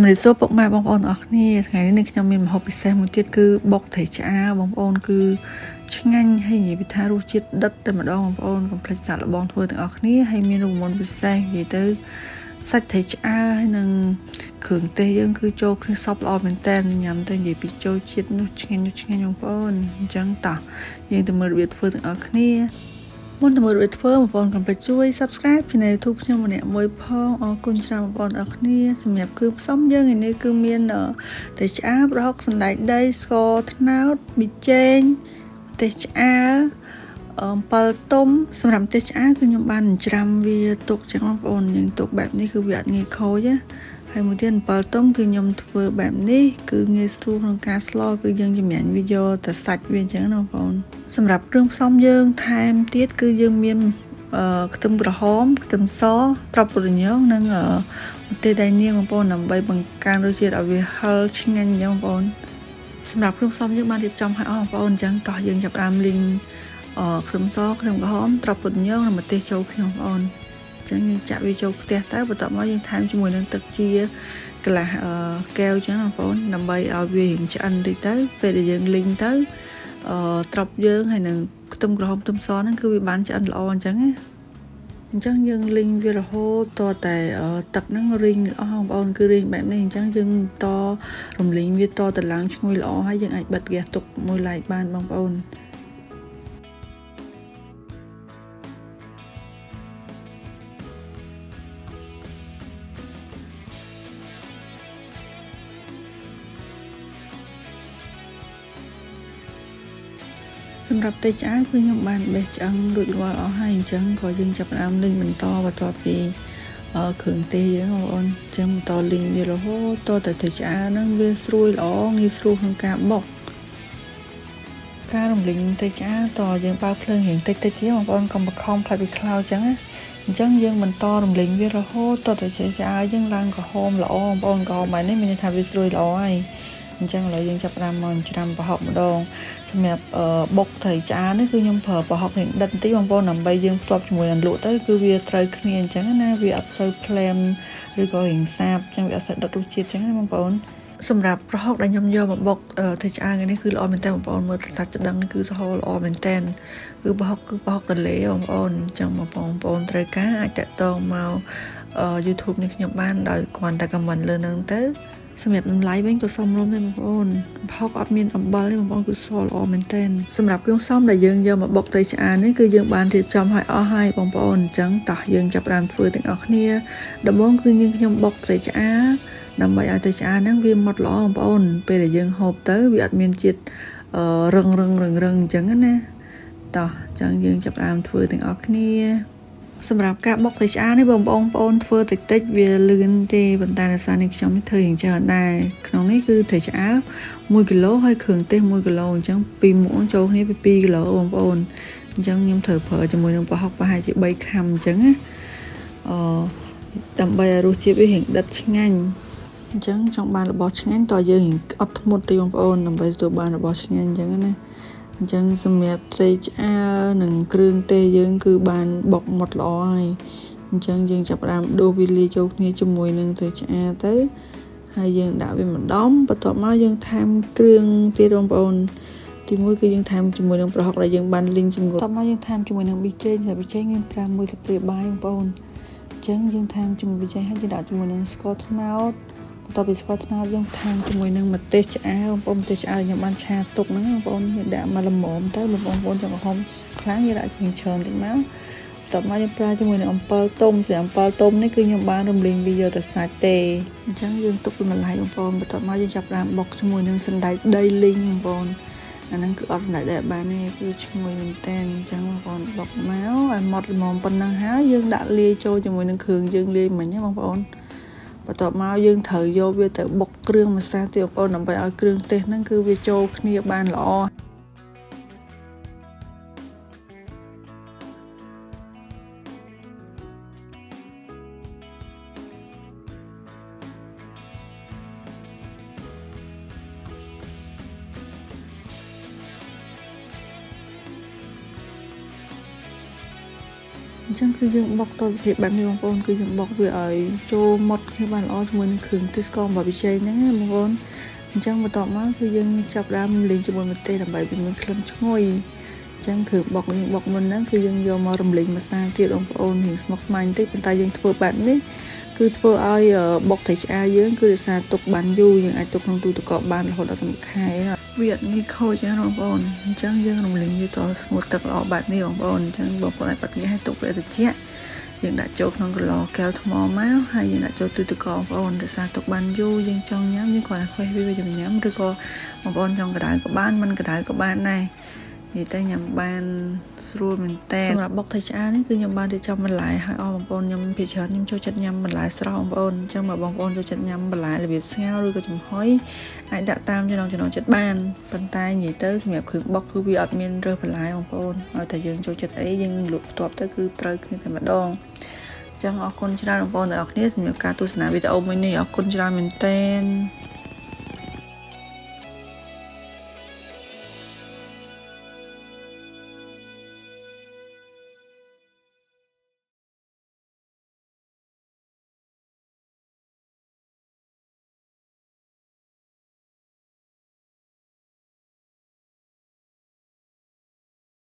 ជំរាបសួរពុកម៉ែបងប្អូនទាំងអស់គ្នាថ្ងៃនេះខ្ញុំមានម្ហូបពិសេសមួយទៀតគឺបុកត្រីឆ្អើរបងប្អូនគឺឆ្ងាញ់ហើយនិយាយពីថារសជាតិដិតតែម្ដងបងប្អូនកុំភ្លេចសាកល្បងធ្វើទាំងអស់គ្នាហើយមានរូបមន្តពិសេសនិយាយទៅសាច់ត្រីឆ្អើរហើយនឹងគ្រឿងទេសយើងគឺចូលគ្នាសព្វល្អមែនតើញ៉ាំទៅនិយាយពីចូលជាតិនោះឆ្ងាញ់នោះឆ្ងាញ់បងប្អូនអញ្ចឹងតោះយើងទៅមើលរបៀបធ្វើទាំងអស់គ្នាមុនទៅមើលរបៀបធ្វើបងប្អូនកុំភ្លេចជួយ Subscribe Channel YouTube ខ្ញុំម្នាក់មួយផងអរគុណច្រើនបងប្អូនអរគ្នាសម្រាប់គ្រឿងផ្សំយើងឯនេះគឺមានត្រីឆ្អើរប្រហុកសណ្តែកដីស្ករត្នោតប៊ីចេងម្ទេសឆ្អើរអំពិលទុំសម្រាប់ម្ទេសឆ្អើរគឺខ្ញុំបានចិញ្ច្រាំវាទុកចឹងបងប្អូនយើងទុកបែបនេះគឺវាអត់ងាយខូចណាហើយមួយទៀតអំពិលទុំគឺខ្ញុំធ្វើបែបនេះគឺងាយស្រួលក្នុងការស្លគឺយើងចម្រាញ់វាយកតែសាច់វាអញ្ចឹងណាបងប្អូនសម្រាប់គ្រឿងផ្សំយើងថែមទៀតគឺយើងមានខ្ទឹមក្រហមខ្ទឹមសត្រប់ពុរញងនិងម្ទេសដៃនាងបងប្អូនដើម្បីបង្កើនរសជាតិឲ្យវាហឹរឆ្ងាញ់អញ្ចឹងបងប្អូនសម្រាប់គ្រឿងផ្សំយើងបានរៀបចំឲ្យអស់បងប្អូនអញ្ចឹងតោះយើងចាប់ផ្ដើមលីងខ្ទឹមសខ្ទឹមក្រហមត្រប់ពុរញងនិងម្ទេសចូលគ្នាបងប្អូនអញ្ចឹងយើងចាក់វាចូលខ្ទះទៅបន្ទាប់មកយើងថែមជាមួយនឹងទឹកជាកន្លះកែវអញ្ចឹងបងប្អូនដើម្បីឲ្យវារៀងឆ្អិនតិចទៅពេលដែលយើងលីងទៅត្រប់យើងហើយនឹងខ្ទឹមក្រហមខ្ទឹមសហ្នឹងគឺវាបានឆ្អិនល្អអញ្ចឹងណាអញ្ចឹងយើងលីងវារហូតតតែទឹកហ្នឹងរីងល្អបងប្អូនគឺរីងបែបនេះអញ្ចឹងយើងតរំលីងវាតទៅឡើងឈ្ងុយល្អហើយយើងអាចបិទហ្គាសទុកមួយឡែកបានបងប្អូនសម្រាប់ត្រីឆ្អើរគឺខ្ញុំបានបេះឆ្អឹងរួចរាល់អស់ហើយអញ្ចឹងក៏យើងចាប់ផ្ដើមលីងបន្តបន្ទាប់ពីគ្រឿងទេសយើងបងប្អូនអញ្ចឹងបន្តលីងវារហូតតតែត្រីឆ្អើរហ្នឹងវាស្រួយល្អងាយស្រួលក្នុងការបុកការរំលីងត្រីឆ្អើរតយើងបើកភ្លើងរៀងតិចតិចទៀតបងប្អូនកុំបខំខ្លាចវាខ្លោចអញ្ចឹងណាអញ្ចឹងយើងបន្តរំលីងវារហូតតតែត្រីឆ្អើរយើងឡើងក្រហមល្អបងប្អូនក្រហមបែបនេះមានន័យថាវាស្រួយល្អហើយអញ្ចឹងឥឡូវយើងចាប់ផ្ដើមមកច្រាំប្រហុកម្ដងសម្រាប់បុកត្រីឆ្អើរនេះគឺខ្ញុំប្រើប្រហុករៀងដិតបន្តិចបងប្អូនដើម្បីយើងផ្ទាប់ជាមួយនឹងលក់ទៅគឺវាត្រូវគ្នាអញ្ចឹងណាវាអត់សូវផ្លែមឬក៏រៀងសាបអញ្ចឹងវាអត់សូវដិតរសជាតិអញ្ចឹងណាបងប្អូនសម្រាប់ប្រហុកដែលខ្ញុំយកមកបុកត្រីឆ្អើរនេះគឺល្អមែនតើបងប្អូនមើលសាច់ដឹងគឺសហល្អមែនតើគឺប្រហុកគឺប្រហុកទលេបងប្អូនអញ្ចឹងបងប្អូនត្រូវការអាចតាក់ទងមក YouTube នេះខ្ញុំបានដោយគ្រាន់តែ comment លើនឹងទៅសម្រាប់តម្លៃវិញក៏សមរម្យដែរបងប្អូនប្រហុកអត់មានអំបិលទេបងប្អូនគឺសល្អមែនទែនសម្រាប់គ្រឿងផ្សំដែលយើងយកមកបុកត្រីឆ្អើរនេះគឺយើងបានរៀបចំឲ្យអស់ហើយបងប្អូនអញ្ចឹងតោះយើងចាប់ផ្ដើមធ្វើទាំងអស់គ្នាដំបូងគឺយើងខ្ញុំបុកត្រីឆ្អើរដើម្បីឲ្យត្រីឆ្អើរហ្នឹងវាម៉ត់ល្អបងប្អូនពេលដែលយើងហូបទៅវាអត់មានជាតិរឹងរឹងរឹងរឹងអញ្ចឹងណាតោះអញ្ចឹងយើងចាប់ផ្ដើមធ្វើទាំងអស់គ្នាសម្រាប់ការបបុកត្រីឆ្អើរនេះបងប្អូនបងប្អូនធ្វើតិចតិចវាលឿនទេប៉ុន្តែដោយសារនេះខ្ញុំធ្វើយ៉ាងច្រើនដែរក្នុងនេះគឺត្រីឆ្អើរ1គីឡូហើយគ្រឿងទេស1គីឡូអញ្ចឹងពីរមុខចូលគ្នាពី2គីឡូបងប្អូនអញ្ចឹងខ្ញុំត្រូវប្រើជាមួយនឹងប្រហុកប្រហែលជា3ខាំអញ្ចឹងណាអឺដើម្បីឲ្យរសជាតិវារៀងដិតឆ្ងាញ់អញ្ចឹងចង់បានរបស់ឆ្ងាញ់តើយើងរៀងអត់ធ្មត់តិចបងប្អូនដើម្បីទទួលបានរបស់ឆ្ងាញ់អញ្ចឹងណាអញ្ចឹងសម្រាប់ត្រីឆ្អើរនិងគ្រឿងទេសយើងគឺបានបុកម៉ត់ល្អហើយអញ្ចឹងយើងចាប់ផ្ដើមដួសវាលាយចូលគ្នាជាមួយនឹងត្រីឆ្អើរទៅហើយយើងដាក់វាម្ដុំបន្ទាប់មកយើងថែមគ្រឿងទៀតបងប្អូនទីមួយគឺយើងថែមជាមួយនឹងប្រហុកដែលយើងបានលីងសម្ងួតបន្ទាប់មកយើងថែមជាមួយនឹងប៊ីចេងហើយប៊ីចេងយើងប្រើមួយស្លាបព្រាបាយបងប្អូនអញ្ចឹងយើងថែមជាមួយប៊ីចេងហើយយើងដាក់ជាមួយនឹងស្ករត្នោតបន្ទាប់ពីស្ករត្នោតយើងថែមជាមួយនឹងម្ទេសឆ្អើរបងប្អូនម្ទេសឆ្អើរខ្ញុំបានឆាទុកហ្នឹងបងប្អូនយើងដាក់មកល្មមទៅបងប្អូនចង់ក្រហមខ្លាំងយើងដាក់ជាងច្រើនតិចមកបន្ទាប់មកយើងប្រើជាមួយនឹងអំពិលទុំសម្រាប់អំពិលទុំនេះគឺខ្ញុំបានរំលីងវាយកទៅសាច់ទេអញ្ចឹងយើងទុកវាមួយឡែកបងប្អូនបន្ទាប់មកយើងចាប់ផ្ដើមបុកជាមួយនឹងសណ្តែកដីលីងបងប្អូនអាហ្នឹងគឺអត់សណ្តែកដីអត់បានទេគឺឈ្ងុយមែនតើអញ្ចឹងបងប្អូនបុកមកឲ្យម៉ត់ល្មមប៉ុណ្ណឹងហើយយើងដាក់លាយចូលជាមួយនឹងគ្រឿងយើងលាយមិញណាបងប្អូនបន្ទាប់មកយើងត្រូវយកវាទៅបុកគ្រឿងម្សៅទៀតបងប្អូនដើម្បីឲ្យគ្រឿងទេសហ្នឹងគឺវាចូលគ្នាបានល្អអញ្ ញ្ចឹងគឺយើងបុកតសភាពបែបនេះបងប្អូនគឺយើងបុកវាឲ្យចូលម៉ត់គ្នាបានល្អជាមួយនឹងគ្រឿងទេសស្ករអំបិលប៊ីចេងហ្នឹងណាបងប្អូនអញ្ចឹងបន្ទាប់មកគឺយើងចាប់ដើមលីងជាមួយម្ទេសដើម្បីវាមានក្លិនឈ្ងុយអញ្ចឹងគ្រឿងបុកយើងបុកមុនហ្នឹងគឺយើងយកមករំលីងម្សៅទៀតបងប្អូនរៀងស្មុគស្មាញបន្តិចប៉ុន្តែយើងធ្វើបែបនេះគឺធ្វើឲ្យបុកត្រីឆ្អើរយើងគឺរក្សាទុកបានយូរយើងអាចទុកក្នុងទូទឹកកកបានរហូតដល់តែមួយខែវាអត់ងាយខូចណាបងប្អូនអញ្ចឹងយើងរំលីងវាតស្ងួតទឹកល្អបែបនេះបងប្អូនអញ្ចឹងបងប្អូនអាចបាត់ងាយឲ្យទុកវាត្រជាក់យើងដាក់ចូលក្នុងកន្លកែវថ្មមកហើយយើងដាក់ចូលទូទឹកកកបងប្អូនរក្សាទុកបានយូរយើងចង់ញ៉ាំយើងគ្រាន់តែខ្វេះវាវាញ៉ាំឬក៏បងប្អូនចង់ក្តៅក៏បានមិនក្តៅក៏បានដែរនិយាយទៅញ៉ាំបានស្រួលមែនតើសម្រាប់បុកត្រីឆ្អើរនេះគឺខ្ញុំបានរៀបចំបន្លែឲ្យអស់បងប្អូនខ្ញុំភាគច្រើនខ្ញុំចូលចិត្តញ៉ាំបន្លែស្រស់បងប្អូនអញ្ចឹងបើបងប្អូនចូលចិត្តញ៉ាំបន្លែរបៀបស្ងោរឬក៏ចំហុយអាចដាក់តាមចំណង់ចំណូលចិត្តបានប៉ុន្តែនិយាយទៅសម្រាប់គ្រឿងបុកគឺវាអត់មានរើសបន្លែបងប្អូនឲ្យតែយើងចូលចិត្តអីយើងលក់ផ្ទាប់ទៅគឺត្រូវគ្នាតែម្ដងចឹងអរគុណច្រើនបងប្អូនទាំងអស់គ្នាសម្រាប់ការទស្សនាវីដេអូមួយនេះអរគុណច្រើនមែនទែន។